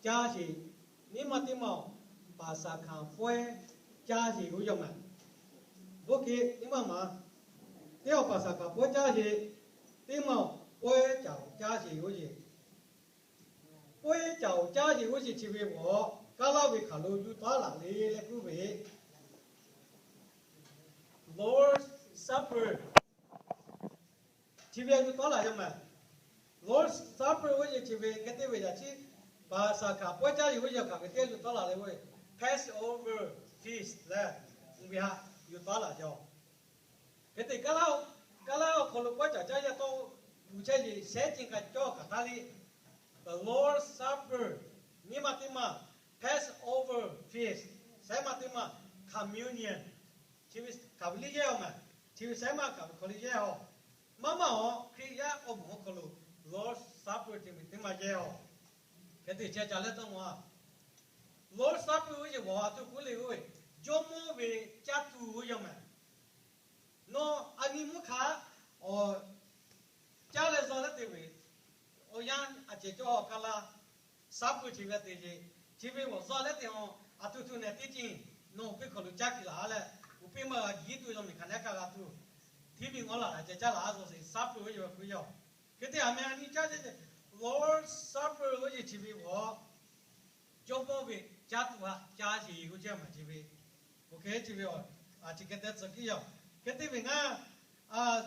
caˇ sheˍ. Nyiˇ maˇ teˇ maˇ-oˬ, Paˍsaˍhkaˍ pawehˇ caˇ sheˍ g'oˇ yaˇ maˬ. Oˇ hk'e nyiˇ maˇ maˬ, teˇ awˬ Paˍsaˍhkaˍ pawehˇ caˇ sheˍ, teˇ maˇ-oˬ, pawehˇ caˍ-oˬ caˇ sheˍ g'oˇ yeˬ. Pawehˇ caˍ-oˬ caˇ sheˍ g'oˇ yeˬ chi ve g'awˬ, Kaˇlaˇ ve hkaoˍ lo yuˬ taˉ laˬ le leh k'oˆ ve Lord's Supper chi ve yuˬ taˉ laˬ yaˇ maˬ. Lord's Supper g'oˇ yeˬ chi ve hk'e te ve yaꞈ chi, Paˍsaˍhkaˍ pawehˇ caˇ sheˍ g'oˇ yeˬ hk'aˬ hk'e te yuˬ taˉ laˬ le k'o, Passover feast leh, uˇ ve haꞈ yuˬ taˉ laˬ yaˇ-oˬ. Hk'e te Kaˇlaˇ, Kaˇlaˇ awˬ hk'aw lo pawehˇ caˍ caˇ yaˇ tawˇ, uˬ chehˇ yeˬ shehˉ ceuˬ kaꞈ cawˇ kaꞈ taˇ le. The Lord's Supper, nyiˇ maˇ teˇ maˇ, Passover feast, shehˉ maˇ teˇ maˇ, communion, chi ve kaꞈ ve liˇ yehˇ-oˬ maˬ. Chi ve shehˉ maˇ kaꞈ ve hk'aw liˇ yehˇ-oˬ. Maˇ maˇ-oˬ, Hkriꞈ yaˇ awˬ moˍ awˬ hk'aw lo Lord's Supper chi ve teˇ maˇ yehˇ-oˬ. Hk'e te chehˇ caˍ leh tawˇ maw, Lord's Supper g'oˇ yeˬ g'awˬ a tuˬ k'oˆ le k'o, Jawˇmawˇ ve caˇ tuˬ g'oˇ yaˇ maˬ. Nawˬ a nyi mvuhˇ hk'aˇ, awˬ, caˇ leh zaw leh te ve, awˬ yanˇ a cehˬ cawˇ awˬ Kaˇlaˇ Supper chi ve te yeˬ. Chi ve g'awˬ zaw leh te-a, a tuˬ tuˬ nehˬ teˇ ceuˬ, nawˬ awˬ piˇ hk'aw lo caˇ kiˬ laˬ leh, awˬ piˇ maˇ g'a kiˬ tuˬ yaw miˬ hk'aˬ nehˉ kaˇ g'a tuˬ, hteˇ ve ngawˇ laˬ laˬ ceh caˇ laˬ a zaw sheˍ Supper g'oˇ yeˬ ve k'oˆ yaˇ-oˬ. Hk'e te aˬ meh a nyi caˇ ceˇ ceˇ, Lord's Supper g'oˇ yeˬ chi ve g'awˬ, Jawˇmawˇ ve caˇ tuˬ haꞈ caˇ sheˍ g'oˇ ceˇ maˬ chi ve, oˇ hk'e chi ve a, chi hk'e te tcuh kiˇ yaˇ-oˬ. Hk'e te ve ngaˬ,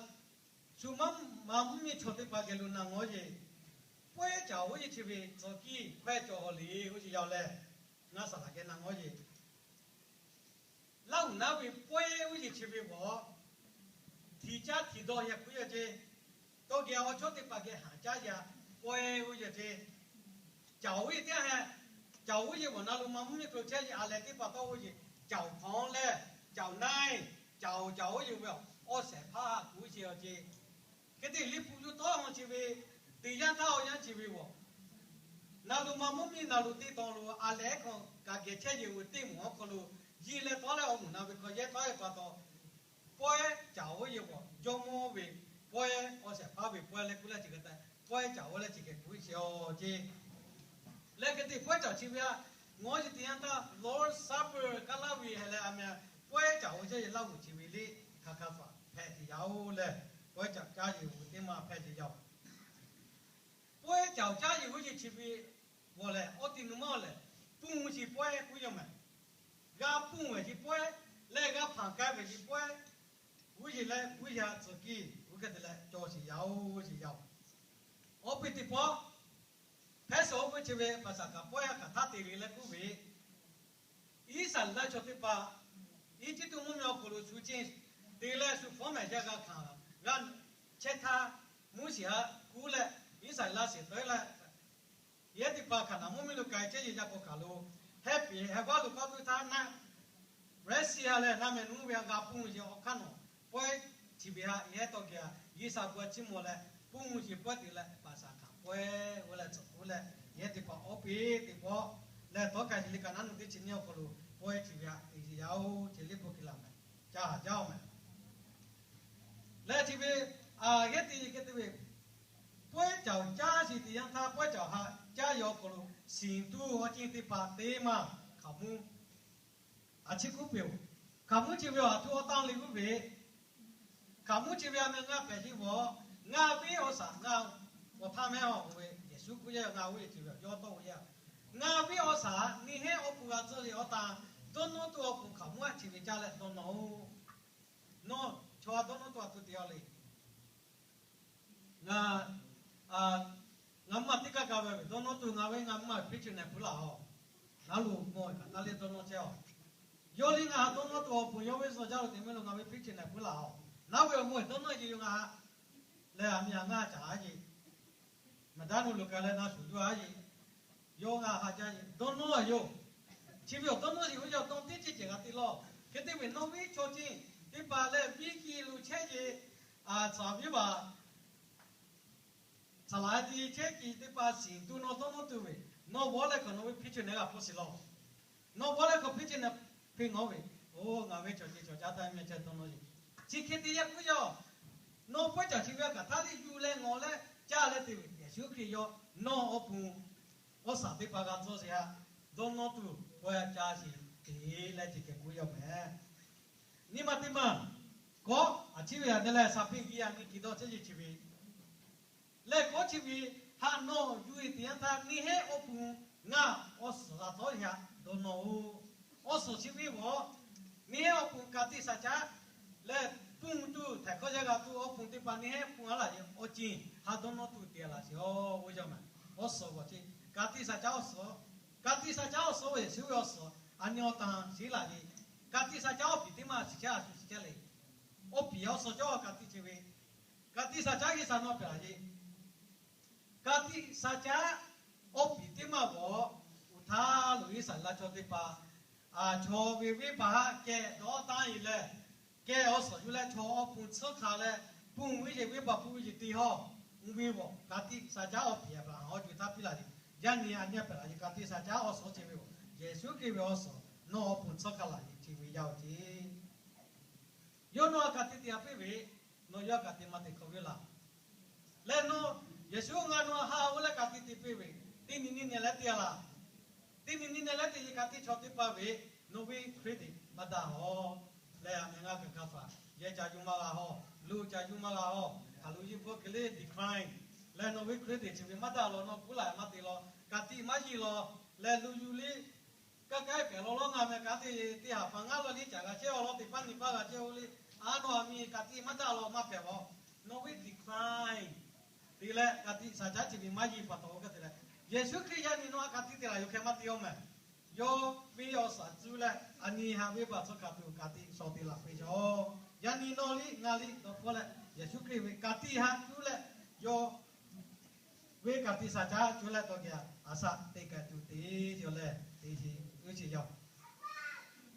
shu maˇ, maˇ mvuhˇ miˬ chaw teˇ hpaˍ geh lo na ngawˬ yeˬ, pawehˇ caˍ g'oˇ yeˬ chi ve tcuh kiˇ hkawehˇ cawˬ haw le g'oˇ yeˬ yaˇ-oˬ leh, ngaˬ saˍ laꞈ geh na ngawˬ yeˬ. Laˇhuˍ naˉ ve pawehˇ g'oˇ yeˬ chi ve g'awˬ, htiꞈ caˇ htiꞈ dawˇ yaꞈ k'oˆ yaˇ ceˇ. Tawˇ geh awˬ chawˇ teˇ hpaˍ geh haꞈ caˇ yaꞈ pawehˇ g'oˇ yeˬ ceˇ. Caoˍ g'oˇ yeˬ teˇ ha, caoˍ g'oˇ yeˬ g'awˬ na lo maˇ mvuhˇ miˬ hk'aw lo chehˇ yeˬ a leh teˇ hpaˍ tawˇ g'oˇ yeˬ, caoˍ hk'awꞈ leh, caoˍ naˇ, caoˍ caoˍ g'oˇ yeˬ ve awˬ shehˍ hpaˇ haꞈ kuˬ sheˍ-oˬ ceˇ. Hk'e te liꞈ hpu yuˬ tawˇ haw chi ve, teˇ yanˇ htaˇ awˬ yanˇ chi ve g'awˬ, na lo maˇ mvuhˇ miˬ na lo teˇ tawn lo a leh hk'aw kaꞈ geh chehˇ yeˬ ve teˇ moˍ awˬ hk'aw lo, yeˬ leh tawˇ leh awˬ moˍ na ve hk'aw yehˇ tawˇ ve pa taw, pawehˇ caˍ g'oˇ yeˬ g'awˬ Jawˇmawˇ ve pawehˇ, awˬ shehˍ hpaˇ ve pawehˇ leh k'oˆ leh chi hk'e te, pawehˇ caˍ g'oˇ leh chi hk'e kuˬ sheˍ-oˬ ceˇ. Leh hk'e te pawehˇ caˍ chi ve a, ngawˬ yeˬ teˇ yanˇ htaˇ Lord's Supper Kaˇlaˇ ve heh leh a meh, pawehˇ caˍ g'oˇ yeˬ Laˇhuˍ chi ve liˇ hk'aˬ hk'aˬ hpaˍ hpehꞈ tiꞈ yaˇ-oˬ leh, pawehˇ caˍ caˇ yeˬ g'oˇ teˇ maˇ hpehꞈ tiꞈ yaˇ-oˬ. Pawehˇ caˍ caˇ yeˬ g'oˇ yeˬ chi ve g'awˬ lehˬ, awˬ ti nu maˇ lehˬ, ponˇ chi pawehˇ k'oˆ yaˇ mehˍ. G'a ponˇ ve chi pawehˇ leh g'a hpanˍ k'ai ve chi pawehˇ, g'oˇ yeˬ leh g'oˇ yeˬ tcuh kiˇ g'oˇ hk'e te leh cawˬ sheˍ yaˇ-oˬ sheˍ yaˇ-oˬ. Awˬ piˇ teˇ pawˆ, Passover chi ve Paˍsaˍhkaˍ pawehˇ a kaꞈ htaˇ te le leh k'oˆ ve, Iˉsaˍreˍlaˆ chaw teˇ hpaˍ Eˇjiˇtuꞈ mvuhˇmiˬ awˬ hk'aw lo shu ceˇ te leh shu hpawˉ mehˍ jaˇ g'a hkanˍ g'a chehˇ htaˇ, Moˉseˍ haꞈ kuˉ leh Iˉsaˍreˍlaˆ sheˍ tawehˉ leh, yehˇ teˇ hpaˍ Hkaˍnanˍ mvuhˇmiˬ lo k'ai chehˇ yeˬ yaˇ hk'aw kaˬ lo, hehˉ peˍ hehˉ vaˇ lo k'awꞈ tuˬ htaˇ naˆ, Russia lehˬ naˆ meh nuˇ ve a g'a ponˇ yeˬ awˬ hk'aˇ nawˬ, pawehˇ chi ve haꞈ yehˇ tawˇ geh a G'uiˬsha gu a chiˇ mvuh leh ponˇ yeˬ pawehˇ te leh Paˍsaˍhkaˍ pawehˇ g'oˇ leh tcuhˍ kuˉ leh, yehˇ teˇ hpaˍ awˬ piˇ teˇ pawˆ leh tawˇ kaˬ yeˬ le kaꞈ naˉ nu teˇ chi nyiˇ awˬ hk'aw lo pawehˇ chi ve haꞈ te yeˬ yaˇ-oˬ, chi liꞈ hpu hk'e laˬ meh, ca haˍ jaˇ-oˬ meh. Leh chi ve, yehˇ te yeˬ hk'e te ve, pawehˇ caˍ caˇ sheˍ teˇ yanˇ htaˇ pawehˇ caˍ haꞈ caˇ yeˬ awˬ hk'aw lo, siˍ tuˇ awˬ ceuˬ teˇ hpaˍ teˇ maˇ hkaoˍmonˇ a ciˉ kuˉ peˬ-oˬ. Hkaoˍmonˇ chi ve awˬ htaꞈ tuˬ awˬ tanˇ le g'uˇ ve, hkaoˍmonˇ chi ve a meh ngaˬ hpehꞈ chi ve, ngaˬ ve awˬ shaˍ ngaˬ awˬ htaˇ mehˉ a k'oˆ ve, Yeˍsuˆ k'oˆ yaˇ ngaˬ g'uˇ yeˬ chi ve yawˇ tawˇ k'oˆ yaˇ, ngaˬ ve awˬ shaˍ neˇ hehˉ awˬ pon g'a tcuh le awˬ htaˇ, dawˇ nawˇ tuˬ awˬ pon hkaoˍmonˇ a chi ve caˇ leh dawˇ nawˇ-oˬ. Nawˬ chaw a dawˇ nawˇ tuˬ a tuˬ te a le. Ngaˬ, ngaˬ mvuhˇ maˬ teˇ kaˇ kaˇ ve dawˇ nawˇ tuˬ ngaˬ ve ngaˬ mvuhˇ maˬ hpiˇ chi nehˬ puiˉ laˬ-oˬ. Naˉ lo mawˬ kaꞈ taˇ le dawˇ nawˇ chehˇ-oˬ. Yawˇ le ngaˬ htaꞈ dawˇ nawˇ tuˬ awˬ pon yawˇ ve suh jaˇ lo te mehˉ lo ngaˬ ve hpiˇ chi nehˬ puiˉ laˬ-oˬ. Naˉ ve awˬ mawˬ dawˇ nawˇ yeˬ yoˬ ngaˬ haꞈ leh a miˬ a ngaˇ caˍ a yeˬ, maˍ daˇ nu lo ka leh na shuˍ yuˬ a yeˬ, yawˇ ngaˬ haꞈ jaˇ yeˬ dawˇ nawˇ a yoˬ. Chi ve awˬ dawˇ nawˇ yeˬ oˇ yaˇ dawˇ teˇ ceuˬ ceuˬ g'a te law. Hk'e te ve nawˬ ve chaw ceuˬ teˇ hpaˍ leh viˇ kiˬ lo chehˇ yeˬ, a tcuhˍ viˉ baˬ tcuhˍ laˬ te chehˇ kiˬ teˇ hpaˍ siˍ tuˇ nawˇ dawˇ nawˇ tuˬ ve, nawˬ bawˇ leh hk'awꞈ nawˬ ve hpiˇ chi nehˬ g'a hpfuhˇ shiˍ law. Nawˬ bawˇ leh hk'awꞈ hpiˇ chi nehˬ hpeˇ ngawˬ ve, oˇ ngaˬ ve chaw ceuˬ chaw caˉ taˇ meh chehˇ dawˇ nawˇ yeˬ. Chi hk'e te yaˇ k'oˆ yaˇ, nawˬ pawehˇ caˍ chi ve a kaꞈ htaˇ le yuˬ leh ngawˬ leh caˇ leh te ve Yeˍsuˆ Hkriꞈ yawˇ nawˬ awˬ pon Awˉ saˍ teˇ hpaˍ g'a tcuhˇ sheˍ htaꞈ dawˇ nawˇ tuˬ k'awꞈ ca sheˍ te leh ce kehˬ k'oˆ yaˇ mehˍ. Nyi ma teˇ maˬ kawˆ, a ciˉ ve a te leh shaˍ piˇ g'aˇ a nyi kiˬ dawˇ chehˇ ce chi ve lehˬ, kawˆ chi ve htaꞈ nawˬ yuˬ e teˇ yanˇ htaˇ neˇ hehˉ awˬ pon ngaˬ awˬ suhˍ g'a tawˆ htaꞈ dawˇ nawˇ-oˬ. Awˬ suhˍ chi ve g'awˬ, neˇ hehˉ awˬ pon ka tiꞈ shaˍ caˉ leh pun tuˬ htaiˍ hkawˇ yaˇ g'a tuˬ awˬ pon teˇ hpaˍ neˇ hehˉ pun a laˬ yehˬ awˬ ceuˬ htaꞈ dawˇ nawˇ tuˬ te laˬ sheˍ-oˬ. Oˇ yaˇ mehˍ, awˬ suhˍ g'awˬ ce ka tiꞈ shaˍ caˉ awˬ suhˍ, ka tiꞈ shaˍ caˉ awˬ suhˍ ve Yeˍsuˆ ve awˬ suhˍ a nyi awˬ tanˇ sheˍ laˬ ve, ka tiꞈ shaˍ caˉ awˬ piˍ teˇ maˬ shiˍ chehˇ a shu shiˍ chehˇ le. Awˬ piˍ awˬ suhˍ cawˇ ka tiꞈ chi ve, ka tiꞈ shaˍ caˉ G'uiˬsha nawˇ pehˍ laˬ ce. Ka tiꞈ shaˍ caˉ awˬ piˍ teˇ maˬ g'awˬ, uˬ htaˇ loꞈ Iˉsaˍreˍlaˆ chaw teˇ hpaˍ, a chaw ve venˇbaˆ haˆ kehˬ dawˇ taˇ e leh, kehˬ awˬ suhˍ yuˬ leh chaw awˬ pon tsuhˇ hk'a leh, pun ve yeˬ venˇbaˆ pun ve yeˬ te hawˇ, uˇ ve g'awˬ ka tiꞈ shaˍ caˉ awˬ piˍ Aˍbraˍhanˍ awˬ co htaˇ piˇ laˬ ve, yaˇ nyi a nyi pehˍ laˬ ve ka tiꞈ shaˍ caˉ awˬ suhˍ ce ve g'awˬ, Yeˍsuˆ Hkriꞈ ve awˬ suhˍ nawˇ awˬ pon tsuhˇ hk'a laˬ ve ce ve yaˇ oˬ ce. Yawˇ nawˇ a ka tiꞈ te a piˇ ve, nawˬ yawˇ a ka tiꞈ maˇ te hk'awꞈ ve laˬ. Leh nawˬ, Yeˍsuˆ ngaˬ nawˬ a haꞈ g'awˇ leh ka tiꞈ te piˇ ve, teˇ nyi nyi neh leh te a laˬ. Teˇ nyi nyi neh leh te yeˬ ka tiꞈ chaw teˇ hpaˍ ve, nawˬ ve credit maˇ daꞈ hawˬ. Leh a meh ngaˇ kaˬ kaˇ hpaˍ yehˬ ca yuˬ maˇ g'a hawˬ, luˬ ca yuˬ maˇ g'a hawˬ, hk'aˬ lo yehˬ hpawˇ ke le decline. Leh nawˬ ve credit chi ve maˇ daꞈ lawˬ, nawˬ kuˉ laˬ maˇ te lawˬ, ka tiꞈ maˇ yeˬ lawˬ, leh luˬ yuˬ le, kaˇ kaˇ pehˬ lawˬ lawˬ ngaˬ meh ka tiꞈ teˇ haˍ hpaˍ ngaˇ lawˬ liˇ caꞈ g'a chehˇ awˬ lawn teˇ hpaˍ nyi paˇ g'a chehˇ o le, a nawˬ a miˬ ka tiꞈ maˇ daꞈ lawˬ maˇ hpehꞈ lawˬ. Nawˬ ve decline te leh ka tiꞈ shaˍ caˉ chi ve maˇ yeˬ pa taw oˇ hk'e te leh, Yeˍsuˆ Hkriꞈ yaˇ nyi nawˇ a ka tiꞈ te laˬ yoˬ hk'e maˇ te awˬ meh. Yawˇ ve awˬ suhˍ cuˇ leh a nyi haꞈ ve pa tsuhˇ hk'a tuˬ ka tiꞈ shawˍ te laˬ piˇ cawˬ. Yaˇ nyi nawˬ liˇ ngaˬ liˇ dawˇ hpfuhˇ leh Yeˍsuˆ Hkriꞈ ve ka tiꞈ haꞈ cuˇ leh, yawˇ ve ka tiꞈ shaˍ caˉ cuˇ leh tawˇ geh a shaꞈ teꞈ kaꞈ tuˬ te cawˬ leh te ce, uˇ ce yaˇ.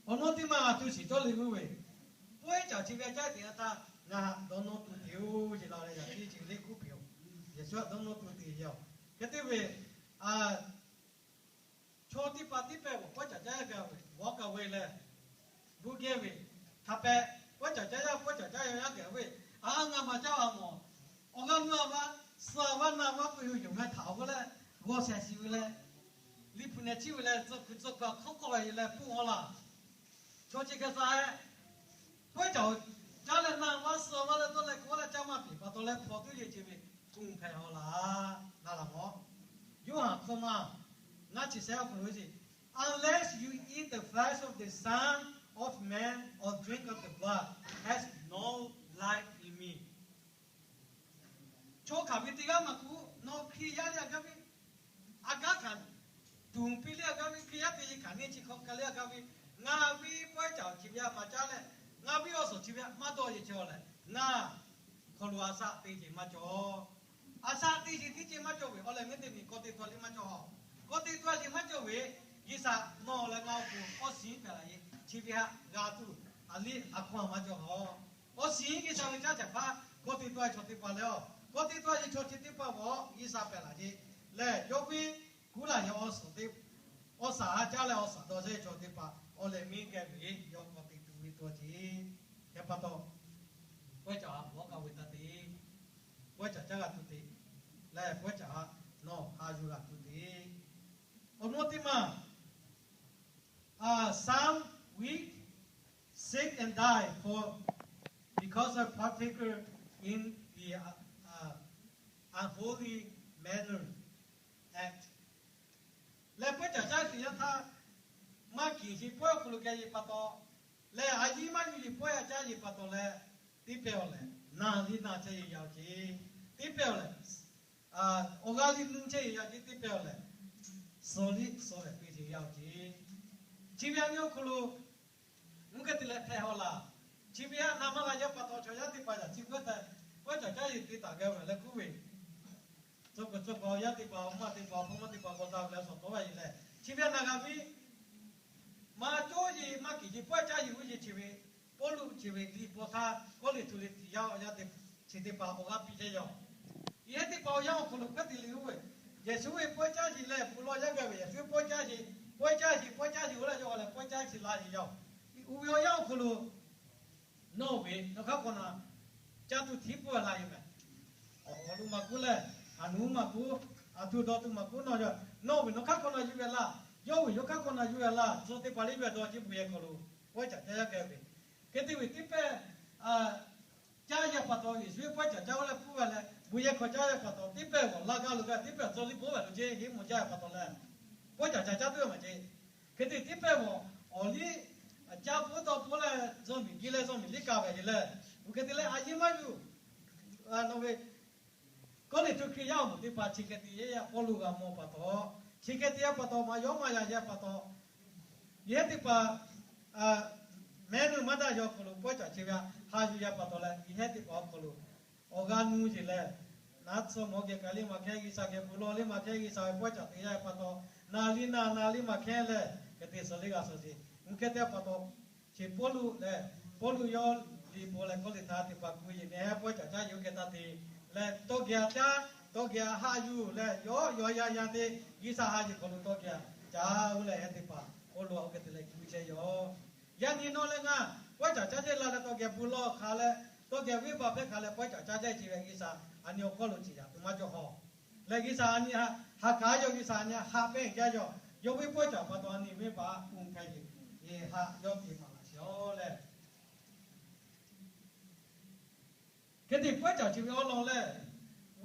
Awˬ nawˉ teˇ maˬ a tuˬ shiˍ cawˇ le meuˇ ve, pawehˇ caˍ chi ve a caˉ teꞈ a htaˇ ngaˬ haꞈ dawˇ nawˇ tuˬ te-oˬ ce la leh yaꞈ tiˉ ce le kuˉ piˍ-oˬ. Yeˍsuˆ haꞈ dawˇ nawˇ tuˬ te yaˇ-oˬ. Hk'e te ve, a, chaw teˇ hpaˍ teˇ pehˇ g'awˬ pawehˇ caˍ caˉ yaˇ gaˬ ve, g'awˇ kaꞈ ve leh, bvuhˇ geh ve, hk'a pehꞈ pawehˇ caˍ caˉ yaˇ pawehˇ caˍ caˉ yaˇ yaˇ gaˬ ve, a ngaˬ maˬ caˇ a mawˬ. Awˬ g'aˇ nuˇ a vaˇ, suh a vaˇ na vaˇ k'oˆ ve yoˬ meh htaꞈ awˬ g'uˇ leh, g'awˇ shehˍ shiˍ ve leh, liꞈ hpu neh chiˇ ve leh, tcuh kuiˬ tcuh kuiˬ hk'aw k'awꞈ la yeˬ leh pfuhˆ a laˬ. Chaw chi hk'e sha-e, pawehˇ caˍ caˉ leh na vaˇ suh a vaˇ leh dawˇ leh kawˆ leh caˇ maˇ piˍ pa taw leh hpaw tuˉ yeˬ ce ve, kuˬ hpehꞈ a laˬ, na laˬ mawˬ. Yoˇhanˬ hkawˇ maˬ ngaˇ chi sehˉ awˬ hk'aw lo ce, Unless you eat the flesh of the Son of Man or drink of the blood, has no life in me. Chaw hk'aˬ ve teˇ g'aˇ maˇ k'oˆ, nawˬ Hkriꞈ yaˇ le a gaˇ ve, a gaˇ hkanˍ tuˬ piˇ le a gaˇ ve, Hkriꞈ yaˇ te yeˬ hkanˍ neˇ chi hk'aw ka le a gaˇ ve, ngaˬ ve pawehˇ caˍ chi ve a maˍ caˇ leh, ngaˬ ve awˬ suhˍ chi ve a maˇ dawˇ yeˬ chehˇ a leh, ngaˬ hk'aw lo a shaꞈ te yeˬ maˇ cawˬ. A shaꞈ te yeˬ teˇ ceuˬ maˇ cawˬ ve, awˬ lehˬ mehˉ teˇ miˬ k'awꞈ te taw le maˇ cawˬ hawˬ. K'awꞈ te taw yeˬ maˇ cawˬ ve, G'uiˬsha nawˬ leh ngaˬ awˬ pon awˬ shiˍ hpehꞈ laˬ yeˬ chi ve haꞈ g'a tuˬ, a liˇ a hkawˇ a maˇ cawˬ hawˬ. Awˬ shiˍ G'uiˬsha ve caˇ caˍ hpaˇ k'awꞈ te taw yeˬ chaw teˇ hpaˍ leh a, k'awꞈ te taw yeˬ chaw chi teˇ hpaˍ g'awˬ G'uiˬsha hpehꞈ laˬ yeˬ lehˬ, yawˇ ve kuˉ laˬ yeˬ awˬ suhˍ teˇ, awˬ shaˍ haꞈ caˇ leh awˬ shaˍ dawˇ chehˇ chaw teˇ hpaˍ awˬ lehˬ miˇ keh ve yawˇ k'awꞈ te tuˬ ve taw ce. Hk'e pa taw, pawehˇ caˍ haꞈ g'awˇ kaꞈ ve taˇ te, pawehˇ caˍ caˇ g'a tuˬ te, leh pawehˇ caˍ haꞈ nawˬ haꞈ yuˬ g'a tuˬ te. Awˬ nawˉ teˇ maˬ, some weak, sick and die for, because of partaker in the unholy manner act. Leh pawehˇ caˍ caˇ tuˬ yanˇ htaˇ, maˇ kiˍ sheˍ pawehˇ awˬ hk'aw lo keh yeˬ pa taw, leh a yiˇ maˇ yuˬ yeˬ pawehˇ a caˇ yeˬ pa taw leh, teˇ pehˇ awˬ lehˬ na liˇ na chehˇ yeˬ yaˇ oˬ ce. Teˇ pehˇ awˬ lehˬ, awˬ g'aˇ liˇ nuˇ chehˇ yeˬ yaˇ oˬ ce. Teˇ pehˇ awˬ lehˬ, suh liˇ suh lehˬ te yeˬ yaˇ oˬ ce. Chi ve a nyi awˬ hk'aw lo mvuhˇ hk'e te leh hpehꞈ haw laˬ. Chi ve haꞈ na maˇ g'a yaˇ pa taw chaw yaˇ teˇ hpaˍ yaꞈ chi pawehˇ caˍ caˇ yeˬ te taˍ g'a ve leh kuˉ ve, tcuh kuiˬ tcuh kuiˬ awˬ yaˇ teˇ hpaˍ awˬ maˇ teˇ hpaˍ awˬ hpawˇ maˇ teˇ hpaˍ g'awˬ taˍ ve leh shawˍ tawˉ ve yeˬ leh, chi ve haꞈ na g'a ve maˇ cawˇ yeˬ maˇ kiˍ yeˬ pawehˇ caˇ yeˬ g'uˇ yeˬ chi ve, Pawˇluꞈ chi ve liꞈ bvuhꞈ htaˇ Kawˇrenˍhtuˆ liꞈ tiꞈ yaˇ awˬ yaˇ teˇ chi teˇ hpaˍ awˬ g'aˇ piˇ chehˇ yaˇ oˬ. Yehˬ teˇ hpaˍ awˬ yanˇ awˬ hk'aw lo hk'aˉ te le oˇ ve, Yeˍsuˆ ve pawehˇ caˇ yeˬ leh bon lawˬ yaˇ gaˇ ve Yeˍsuˆ ve pawehˇ caˇ yeˬ, pawehˇ caˇ yeˬ, pawehˇ caˇ yeˬ oˇ leh yawˇ g'a leh pawehˇ caˇ yeˬ la yeˬ yaˇ oˬ. Uˇ ve awˬ yanˇ awˬ hk'aw lo nawˬ ve nawˬ hk'aˇ hk'awꞈ na caˇ tuˬ htiˉ pawehˇ la yeˬ meh. Awˬ hk'aw lo maˇ k'oˆ leh, a nuˇ maˇ k'oˆ, Aˬ htoꞈ dawˬ tuˬ maˍ k'oˆ nawˇ, nawˬ ve yawˇ hk'aˇ hk'awꞈ na yuˬ ve laˇ, yawˇ ve yawˇ hk'aˇ hk'awꞈ na yuˬ ve laˇ, tcuh teˇ hpaˍ liˇ ve dawˬ chi bvuhˬ yehˬ hk'aw lo pawehˇ caˍ caˇ yaˇ k'ai ve. Hk'e te ve teˇ pehˇ caˇ yaˇ pa taw, Yeˍsuˆ pawehˇ caˍ caˇ ve leh hpuˇ ve leh bvuhˬ yehˬ hk'aw caˇ yaˇ pa taw, teˇ pehˇ g'awˬ laˇ gaˇ lo gaˇ teˇ pehˇ tcuh liˇ bvuhˬ ve lo ceˇ, heˆ mawˬ jaˇ ve pa taw leh pawehˇ caˍ caˇ tuˬ ve maˬ ceˇ. Hk'e te ve teˇ pehˇ g'awˬ awˬ liˇ caˇ puiˉ taw puiˉ leh, zuhꞈ miˬ giˇ leh zuhꞈ miˬ liˇ ka ve leh, oˇ hk'e te leh a yiˇ maˇ yuˬ. Nawˬ ve Kawˇrenˍhtuˆ Hkriꞈ yaˇ awˬ moˍ teˇ hpaˍ chi hk'e te yaˇ Pawˇluꞈ g'a mawˬ pa taw, chi hk'e te yaˇ pa taw, maˇ yawˇ maˇ yaˇ yaˇ pa taw, yehˉ teˇ hpaˍ mehˉ nuˇ maˇ daꞈ yaw hk'aw lo pawehˇ caˍ chi ve ha yuˬ yaˇ pa taw leh, yehˉ teˇ hpaˍ awˬ hk'aw lo awˬ g'aˇ nuˇ yeˬ leh, naˉ tsuhˇ mawˬ geh ka liˇ maˬ hkehˇ, G'uiˬsha geh bon lawˬ liˇ maˬ hkehˇ, G'uiˬsha ve pawehˇ caˍ te yaˇ pa taw, na liˇ na na liˇ maˬ hkehˇ leh, hk'e te suh liˇ g'a suh sheˍ. Oˇ hk'e te pa taw, chi Pawˇluꞈ lehˬ, Pawˇluꞈ yawˇ liꞈ bvuhꞈ leh Kawˇrenˍhtuˆ teˇ hpaˍ ku yeˬ mehˉ pawehˇ caˍ caˇ yehˬ oˇ hk'e taˇ te leh, tawˇ geh a caˇ, tawˇ geh a haˆ yuˬ leh, yawˇ yawˇ yaˇ yaˇ te G'uiˬsha ha yuˬ hk'aw lo tawˇ geh a caˇ oˇ leh, yehˉ teˇ hpaˍ Pawˇluꞈ oˇ hk'e te leh ku chehˇ yaw. Yaꞈ nyi nawˬ leh ngaˬ pawehˇ caˍ caˇ chehˇ la leh tawˇ geh bon lawˬ hk'a leh, tawˇ geh venˇbaˆ hpehˇ hk'a leh pawehˇ caˍ caˇ chehˇ chi ve G'uiˬsha a nyi awˬ hk'aw lo ciˍ yaꞈ tuˬ maˇ cawˬ haw. Leh G'uiˬsha a nyi ha k'a yaw, G'uiˬsha a nyi haꞈ pehnˇ jaˇ yaw. Yawˇ ve pawehˇ caˍ pa taw a nyi venˇbaˆ ponˬ hpehꞈ yeˬ, haꞈ yawˇ te maˍ laꞈ sheˍ aˬ leh Hk'e te pawehˇ caˍ chi ve awˬ lawn lehˬ,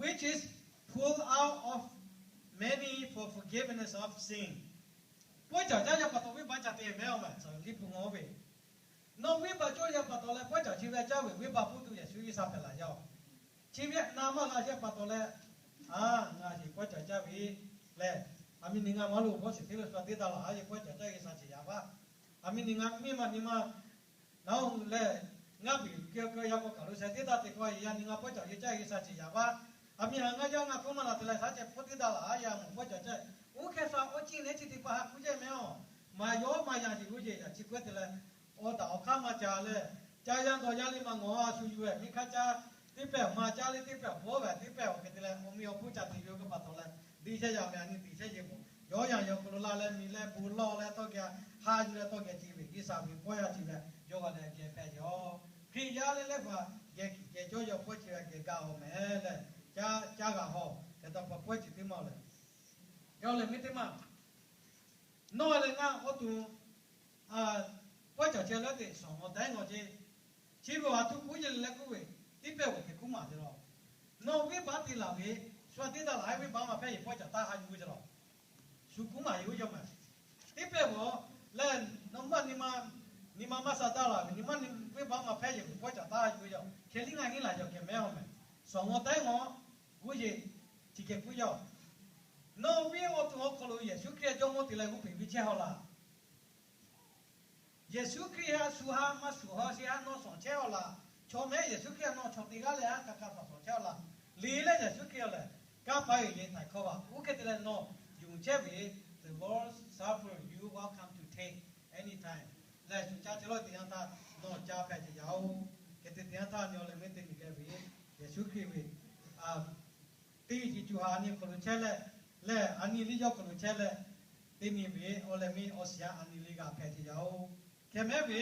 which is pull out of many for forgiveness of sin. Pawehˇ caˍ caˇ yaˇ pa taw venˇbaˆ ca te mehˉ awˬ maˬ tcuh liˇ pun ngaˬ oˇ ve, nawˬ venˇbaˆ cawˇ yaˇ pa taw leh pawehˇ caˍ chi ve caˇ ve venˇbaˆ puˇ tuˬ Yeˍsuˆ G'uiˬsha hpehꞈ laˬ yaˇ-oˬ. Chi ve na maˇ g'a yaˇ pa taw leh, a, ngaˬ yeˬ pawehˇ caˍ caˇ ve lehˬ, aˬ miˇ ni ngaˬ maˇ lo hpawˇ shiˍ teˇ lo sha teˇ taˇ laˬ, a yeˬ pawehˇ caˍ caˇ G'uiˬsha ciˍ yaꞈ vaˇ. Aˬ miˇ ni ngaˬ miˇ ma nyi ma naˉ lehˬ, ngaˇ piˍ keu keu yaˇ k'aw kaˬ lo sheh teˇ taˇ te k'o, yaꞈ nyi ngaˬ pawehˇ caˍ yehˬ caˇ G'uiˬsha ciˍ yaꞈ vaˇ. Aˬ miˇ ha ngaˇ jaˇ ngaˇ hkawˇ maˇ la te leh shaˉ ceh hpfuhˇ teˇ taˇ laˬ, a yaˇ mawˬ pawehˇ caˍ caˇ. Oˇ hk'e sha awˬ ciˉ neˉ chi teˇ hpaˍ ha hkuˇ jehˇ mehˉ aˬ. Maˍ yawˇ maˇ yaˇ yeˬ g'uˇ yeˬ yaꞈ chi k'oˆ te leh, awˬ taˍ awˬ hk'aˇ maˇ ca leh, ca yaˇ dawˬ yaˇ liˇ maˬ ngawˬ a shu yuˬ ehˍ miˇ hk'aˇ caˇ, teˇ pehˍ maˇ caˇ leh teˇ pehˍ bawˆ ve teˇ pehˍ awˬ hk'e te leh awˬ miˇ awˬ hpfuhˇ ca te ve oˇ hk'e pa taw leh, deˇ chehˇ yaˇ ve a nyi tiꞈ chehˇ yeˬ mawˬ. Yawˇ yaˇ yawˇ hk'aw lo la leh miˬ leh bon lawˬ leh tawˇ geh a ha yuˬ leh tawˇ geh chi ve G'uiˬsha ve pawehˇ yaˇ chi ve yawˇ g'a leh geh hpehꞈ yaˇ. Hkriꞈ yaˇ leh lehˬ hpaˍ geh kiˬ geh cawˇ yaw pawehˇ chi ve geh gaˇ awˬ mehˍ leh, caˇ gaˇ haw hk'e taw pa pawehˇ chi teˇ maˇ lehˬ, yawˇ lehˬ miˇ teˇ maˇ nawˬ leh ngaˬ awˬ to pawehˇ caˍ chehˇ leh teꞈ shawˍ ngawˬ tehˉ ngawˬ ce. Chi ve awˬ ha htu kuˉ yeˬ leh k'oˆ ve, teˇ pehˍ awˬ hk'e kuˉ maˬ ce la. Nawˬ venˇbaˆ te laˬ ve, shu a teˇ daˇ laˬ a venˇbaˆ maˇ hpehˇ yeˬ pawehˇ caˍ taˇ ha yuˬ ve ce la. Shu kuˉ maˬ yeˬ oˇ yaˇ maˬ, teˇ pehˍ awˬ lehˬ nawˬ maˇ nyi ma, nyi ma maˇ sha daˇ laˬ ve nyi ma venˇbaˆ maˇ hpehˇ yeˬ pawehˇ caˍ taˇ ha yuˬ ve yaˇ. Hkeh liˇ ngaˬ nyi laˬ yaˇ hkeh mehˉ awˬ mehˍ, shawˍ ngawˬ tehˉ ngawˬ g'uˇ yeˬ chi hkeh kuˉ yaˇ. Nawˬ ve awˬ to awˬ hk'aw lo Yeˍsuˆ Hkriꞈ jawˇmawˇ te leh g'uˇ peˬ ve chehˇ haw laˇ. Yeˍsuˆ Hkriꞈ ha shu ha maˇ shuˍ haw sheˍ ha nawˬ shawˍ chehˇ haw laˇ. Chaw mehˉ Yeˍsuˆ Hkriꞈ ha nawˬ chaw teˇ g'aˇ leh ha kaꞈ kaꞈ taꞈ shawˍ chehˇ haw laˇ. Liꞈ lehˬ Yeˍsuˆ Hkriꞈ lehˬ, kanˇ paˍ yeˬ leh htaiˍ hkawˇ vaꞈ oˇ hk'e te leh nawˬ yonˍ chehˇ ve, the Lord's Supper you welcome to take anytime lehˬ, shu ca ce lawˇ teˇ yanˇ htaˇ nawˬ ca hpehꞈ ce yaˇ-oˬ. Hk'e te teˇ yanˇ htaˇ nyi awˬ leh meuˇ teˇ miˬ geh ve Yeˍsuˆ Hkriꞈ ve teˇ ceuˬ ha a nyi hk'aw lo chehˇ leh, lehˬ a nyi liˇ yawˇ hk'aw lo chehˇ leh, teˇ miˬ ve awˬ leh meuˇ awˬ shiˍ a nyi liˇ g'a hpehꞈ ce yaˇ-oˬ. Hkeh mehˉ ve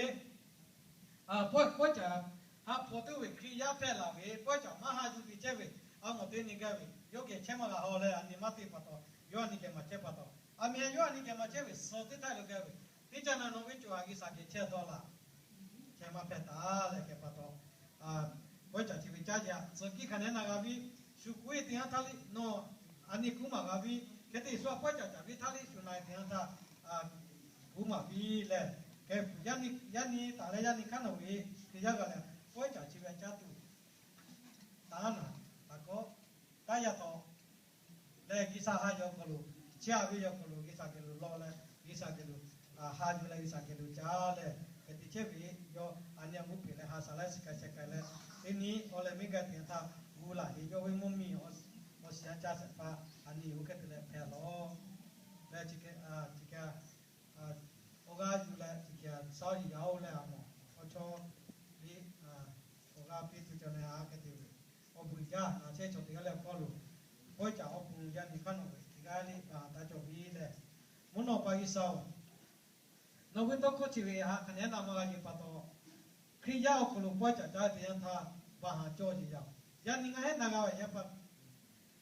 pawehˇ caˍ ha hpaw teˇ ve Hkriꞈ yaˇ hpehꞈ laˬ ve pawehˇ caˍ maˇ ha yuˬ te chehˇ ve, a mawˬ teˇ nyi gaˇ ve yawˇ geh chehˇ maˇ g'a haw leh a nyi maˇ te pa taw, yawˇ a nyi geh maˍ chehˇ pa taw, a miˬ ha yawˇ a nyi geh maˍ chehˇ ve suh teˇ htaˇ lo gaˇ ve, teˇ caˇ na nawˬ ve co ha G'uiˬsha geh chehˇ dawˇ laˬ. Chehˇ maˇ hpehꞈ taˍ leh hkeh pa taw, pawehˇ caˍ chi ve caˇ yaꞈ tcuh kiˇ hk'a nehˉ na g'a viˉ, shu kuˉ e teˇ yanˇ htaˇ liˇ nawˬ a nyi kuˉ maˬ g'a viˉ, hk'e te shu a pawehˇ caˍ caˍ viˉ htaˇ liˇ shu na e teˇ yanˇ htaˇ kuˉ maˬ viˉ lehˬ, hkeh yaˇ nyi taˍ leh yaˇ nyi hk'aˇ nawˬ ve teˇ yanˇ g'a lehˬ pawehˇ caˍ chi ve caˇ tuˬ taˇ naˬ, taˇ kawˆ, taˇ yaˇ taw leh G'uiˬsha ha yaw hk'aw lo, chi a ve yaw hk'aw lo G'uiˬsha geh lo lawˬ leh G'uiˬsha geh lo ha yuˬ leh G'uiˬsha geh lo caˇ leh hk'e te chehˇ ve, yawˇ a nyi a muˇ peˬ leh ha sha laiˉ shiˍ k'ai sheh k'ai leh, teˇ nyi awˬ leh meuˇ gaˇ teˇ yanˇ htaˇ gu laˬ ve yawˇ ve mvuhˇmiˬ awˬ shiˍ a caˇ shehˍ hpaˇ a nyi oˇ hk'e te leh hpehꞈ lawˬ leh, chi hk'e awˬ g'aˇ yuˬ leh chi hk'e shaˉ yeˬ yaˇ-oˬ leh a mawˬ awˬ chawˇ ve awˬ g'aˇ piˇ tuˬ ca na a hk'e te ve, awˬ bvuhꞈ jaˇ na chehˇ chaw teˇ g'aˇ leh awˬ hk'aw lo pawehˇ caˍ awˬ pon yaˇ nyi hk'aˇ nawˬ ve teˇ g'aˇ le ba taˇ cawˬ ve lehˬ, mvuhˇ naw pa G'uiˬsha-oˬ, nawˬ ve tawˇ hkawˇ chi ve ha hk'a nehˉ na maˇ g'a yeˬ pa taw, Hkriꞈ yaˇ awˬ hk'aw lo pawehˇ caˍ caˇ ve teˇ yanˇ htaˇ ba haˍ cawˇ yeˬ yaˇ-oˬ. Yaˇ nyi ngaˬ heˆ na g'a ve yaˇ pa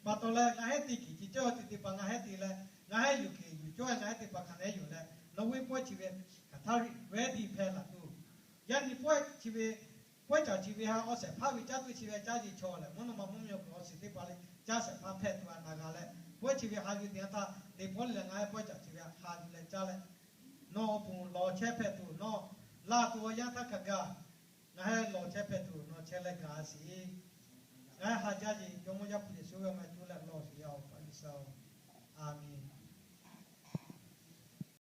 Pa taw leh ngaˬ hehˉ te kiˬ ci cawˇ ceuˬ teˇ hpaˍ ngaˬ hehˉ te leh, ngaˬ hehˉ yuˬ kiˬ yuˬ cawˇ ngaˬ hehˉ teˇ hpaˍ hk'aˬ nehˉ yoˬ leh, nawˬ ve pawehˇ chi ve hk'aˬ htaˇ ready hpehˇ laˬ tuˬ. Yaˇ nyi pawehˇ chi ve, pawehˇ caˬ chi ve ha awˬ shehˍ hpaˇ ve caˇ tuˬ chi ve caˇ ce chaw lehˬ, mvuhˇ naw ma mvuhˇ miˬ awˬ hk'aw lo awˬ shiˍ teˇ hpaˍ leh caˇ shehˍ hpaˇ hpehˇ tuˬ a na g'a leh, pawehˇ chi ve ha yuˬ te a htaˇ, teˇ pawˆ lehˬ ngaˬ hehˉ pawehˇ caˬ chi ve ha yuˬ leh caˇ leh, nawˬ awˬ pon lawˬ chehˇ hpehꞈ tuˬ nawˬ laˬ tuˬ awˬ yanˇ htaˇ hk'a gaˬ, ngaˬ hehˉ lawˬ chehˇ hpehꞈ tuˬ nawˬ chehˇ leh gaˬ a sheˍ. Ngaˬ hehˉ ha jaˇ yeˬ Jawˇmawˇ Yaˇ hpu Yeˍsuˆ ve awˬ meh tuˬ leh lawˬ sheˍ yaˇ oˬ, Paˍ G'uiˬsha-oˬ, a menˬ.